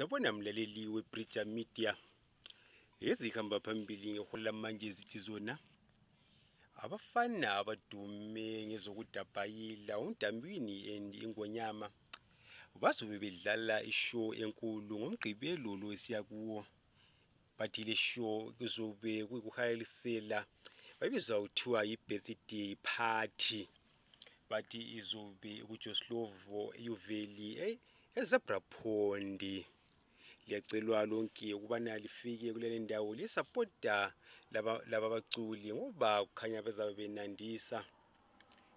Sabona mlaleli weBridger Media, ezihamba phambili ngehola manje zithi zona abafana abadume ngezokudabhayila uNdambini and iNgonyama bazobe bedlala ishow enkulu ngoMgqibelo lo esiya kuwo. Bathi le show kuzobe kuyikuhayalisela babizwa kuthiwa yi-birthday party. Bathi izobe kuJoslovo eYuveli eZebra Pond. Liyacelwa lonke ukubana lifike kulele ndawo lisupporta laba baculi ngoba kukhanya bezabe benandisa.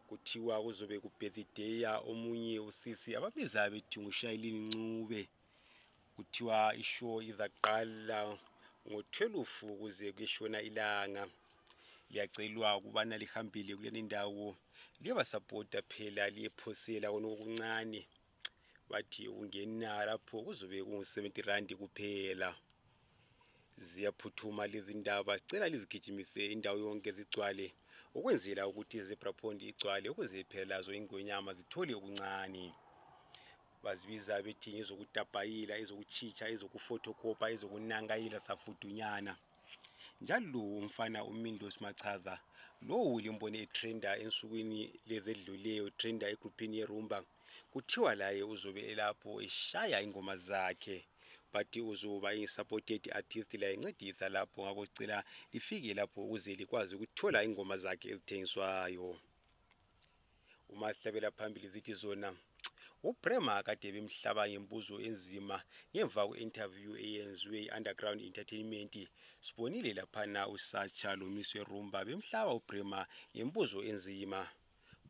Kuthiwa kuzobe ku-birthday omunye usisi ababiza bethi nguShayelini Ncube. Kuthiwa ishow izaqala ngo-12 kuze kuyeshona ilanga. Liyacelwa ukubana lihambile kuleli ndawo liyabasupporta phela liyephosela khona okuncane. Bathi ungena lapho kuzobe kungu-R70 kuphela. Ziyaphuthuma lezi ndaba, sicela lizigijimise indawo yonke zigcwale ukwenzela ukuthi iZebra Pond igcwale ukuze phela lazo iNgonyama zithole okuncane. Bazibiza bethi ngezokudabhayila, ezokuchitsha, ezokufothokopa, ezokunankayila safudunyana. Njalo umfana uMindo Simachaza lowu limbone etrenda ensukwini lezedluleyo, trenda egroupini yeRumba. Kuthiwa laye uzobe elapho eshaya ingoma zakhe. Bathi uzoba yi-supported artist la encedisa lapho, ngakho sicela lifike lapho ukuze likwazi ukuthola ingoma zakhe ezithengiswayo. Uma sihlabela phambili zithi zona uBrema kade bemhlaba ngembuzo enzima ngemva kwe-interview eyenziwe yi-Underground Entertainment. Sibonile laphana uSacha loMiss weRumba bemhlaba uBrema ngembuzo enzima,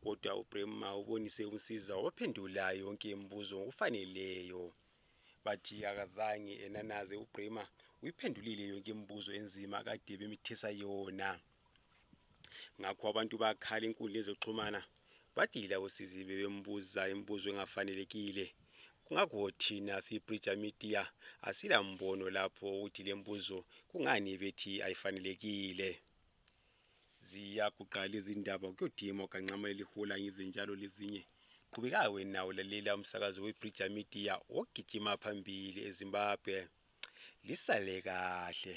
kodwa uBrema ubonise umsiza waphendula yonke imibuzo ngokufaneleyo. Bathi akazange enanaze uBrema, uyiphendulile yonke imibuzo enzima kade bemithesa yona. Ngakho abantu bakhala inkundla ezoxhumana bathi labo sizi bebembuza imibuzo engafanelekile. Kungakho thina siBridger Media asilambono lapho ukuthi lembuzo kungani bethi ayifanelekile. Ziyaguqa lezi ndaba kuyodima kancane lihula ngizinjalo lezinye. Qhubeka wena ulalela umsakazo weBridger Media ogijima phambili eZimbabwe. Lisale kahle.